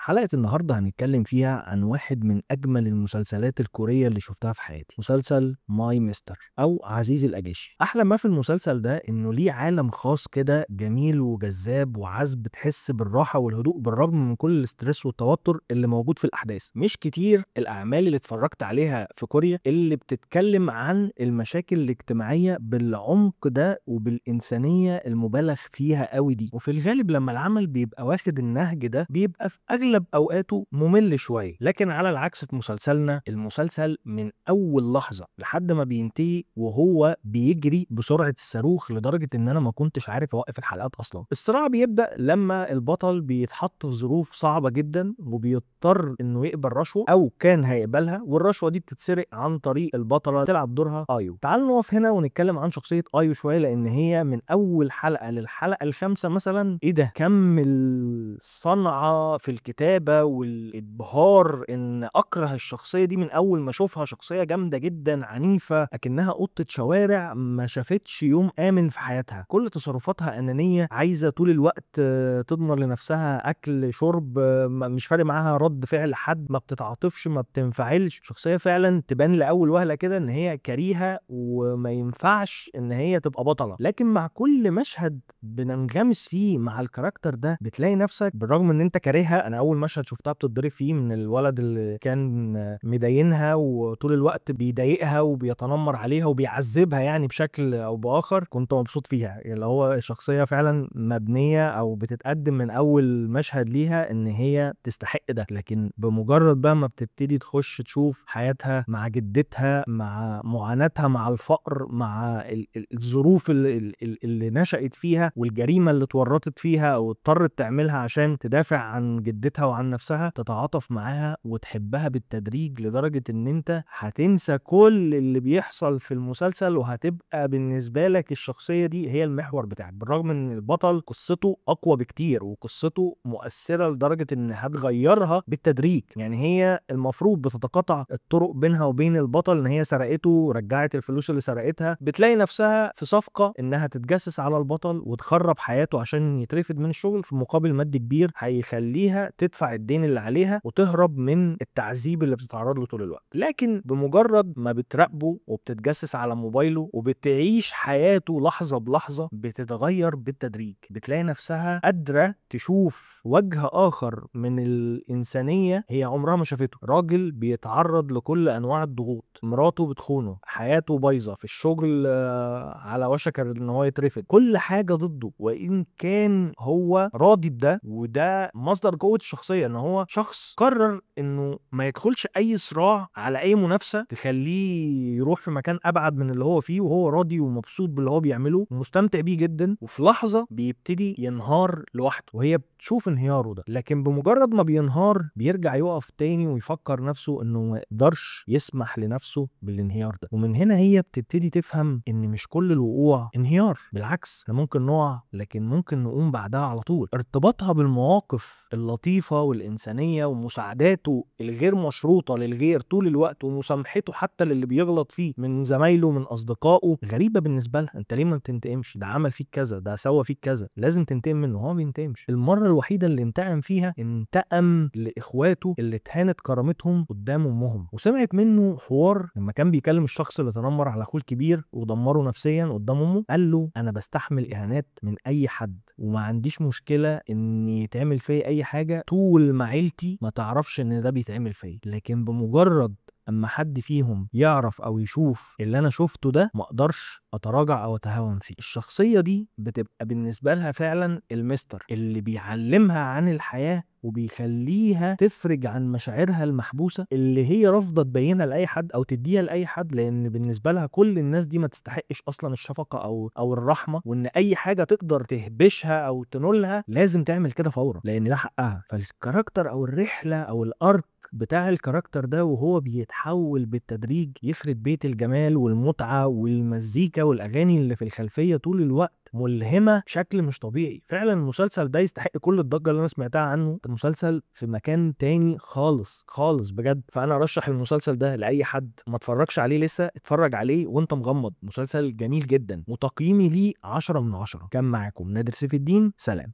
حلقة النهاردة هنتكلم فيها عن واحد من أجمل المسلسلات الكورية اللي شفتها في حياتي، مسلسل ماي مستر أو عزيز الأجاشي. أحلى ما في المسلسل ده إنه ليه عالم خاص كده جميل وجذاب وعذب، تحس بالراحة والهدوء بالرغم من كل ال stress والتوتر اللي موجود في الأحداث. مش كتير الأعمال اللي اتفرجت عليها في كوريا اللي بتتكلم عن المشاكل الاجتماعية بالعمق ده وبالإنسانية المبالغ فيها قوي دي، وفي الغالب لما العمل بيبقى واخد النهج ده بيبقى في أغلب أوقاته ممل شوية، لكن على العكس في مسلسلنا، المسلسل من أول لحظة لحد ما بينتهي وهو بيجري بسرعة الصاروخ لدرجة إن أنا ما كنتش عارف أوقف الحلقات أصلا. الصراع بيبدأ لما البطل بيتحط في ظروف صعبة جدا وبيضطر إنه يقبل رشوة أو كان هيقبلها، والرشوة دي بتتسرق عن طريق البطلة تلعب دورها آيو. تعالوا نقف هنا ونتكلم عن شخصية آيو شوية، لأن هي من أول حلقة للحلقة الخامسة مثلا إيه ده، كم الصنعة في الكتابة والإبهار إن أكره الشخصية دي من أول ما أشوفها. شخصية جامدة جدا عنيفة أكنها قطة شوارع ما شافتش يوم آمن في حياتها، كل تصرفاتها أنانية، عايزة طول الوقت تضمن لنفسها أكل شرب، مش فارق معاها رد فعل حد، ما بتتعاطفش ما بتنفعلش. شخصية فعلا تبان لأول وهلة كده إن هي كريهة وما ينفعش إن هي تبقى بطلة، لكن مع كل مشهد بننغمس فيه مع ال character ده بتلاقي نفسك بالرغم ان انت كارهها. انا اول مشهد شفتها بتتضرب فيه من الولد اللي كان مضايقها وطول الوقت بيضايقها وبيتنمر عليها وبيعذبها يعني بشكل او باخر، كنت مبسوط فيها. اللي هو شخصية فعلا مبنية او بتتقدم من اول مشهد ليها ان هي تستحق ده، لكن بمجرد بقى ما بتبتدي تخش تشوف حياتها مع جدتها، مع معاناتها مع الفقر، مع الظروف اللي نشأت فيها والجريمة اللي اتورطت فيها او اضطرت تعملها عشان تدافع عن جدتها وعن نفسها، تتعاطف معاها وتحبها بالتدريج لدرجة ان انت هتنسى كل اللي بيحصل في المسلسل وهتبقى بالنسبة لك الشخصية دي هي المحور بتاعك. بالرغم ان البطل قصته اقوى بكتير وقصته مؤثرة لدرجة ان هتغيرها بالتدريج، يعني هي المفروض بتتقاطع الطرق بينها وبين البطل ان هي سرقته ورجعت الفلوس اللي سرقتها، بتلاقي نفسها في صفقة انها تتجسس على البطل وتخرب حياته عشان يترفد من الشغل في مقابل مادي كبير هيخليها تدفع الدين اللي عليها وتهرب من التعذيب اللي بتتعرض له طول الوقت. لكن بمجرد ما بتراقبه وبتتجسس على موبايله وبتعيش حياته لحظة بلحظة بتتغير بالتدريج، بتلاقي نفسها قادرة تشوف وجه آخر من الإنسانية هي عمرها ما شافته. راجل بيتعرض لكل أنواع الضغوط، مراته بتخونه، حياته بايظة في الشغل، على وشك ان هو يترفد، كل حاجة ضده، وإن كان هو راضي بده. وده مصدر قوة الشخصية، ان هو شخص قرر انه ما يدخلش اي صراع على اي منافسة تخليه يروح في مكان ابعد من اللي هو فيه، وهو راضي ومبسوط باللي هو بيعمله ومستمتع بيه جدا. وفي لحظة بيبتدي ينهار لوحده وهي بتشوف انهياره ده، لكن بمجرد ما بينهار بيرجع يقف تاني ويفكر نفسه انه ما يقدرش يسمح لنفسه بالانهيار ده. ومن هنا هي بتبتدي تفهم ان مش كل الوقوع انهيار، بالعكس احنا ممكن نقع لكن ممكن نقوم بعدها على طول. ارتباطها بالمواقف اللطيفة والإنسانية ومساعداته الغير مشروطة للغير طول الوقت ومسامحته حتى للي بيغلط فيه من زمايله من أصدقائه غريبة بالنسبة لها. انت ليه ما بتنتقمش؟ ده عمل فيك كذا، ده سوى فيك كذا، لازم تنتقم منه. هو ما بينتقمش. المرة الوحيدة اللي انتقم فيها انتقم لإخواته اللي اتهانت كرامتهم قدام أمهم، وسمعت منه حوار لما كان بيكلم الشخص اللي تنمر على أخوه الكبير ودمره نفسيا قدام أمه، قال له أنا بستحمل إهانات من أي حد وما عنديش مشكلة إن يتعمل فيا أي حاجة طول ما عيلتي ما تعرفش إن ده بيتعمل فيا، لكن بمجرد اما حد فيهم يعرف او يشوف اللي انا شفته ده ما اقدرش اتراجع او اتهاون فيه. الشخصية دي بتبقى بالنسبة لها فعلا المستر اللي بيعلمها عن الحياة وبيخليها تفرج عن مشاعرها المحبوسة اللي هي رافضة تبينها لأي حد أو تديها لأي حد، لأن بالنسبة لها كل الناس دي ما تستحقش أصلا الشفقة أو الرحمة، وإن أي حاجة تقدر تهبشها أو تنولها لازم تعمل كده فورا لأن ده حقها. فال character أو الرحلة أو ال arc بتاع ال character ده وهو بيتحول بالتدريج يخرب بيت الجمال والمتعة والمزيكا والأغاني اللي في الخلفية طول الوقت ملهمة بشكل مش طبيعي. فعلا المسلسل ده يستحق كل الضجة اللي أنا سمعتها عنه. المسلسل في مكان تاني خالص خالص بجد. فأنا أرشح المسلسل ده لأي حد ما اتفرجش عليه لسه، اتفرج عليه وانت مغمض. مسلسل جميل جدا وتقييمي ليه 10 من 10. كان معاكم نادر سيف الدين، سلام.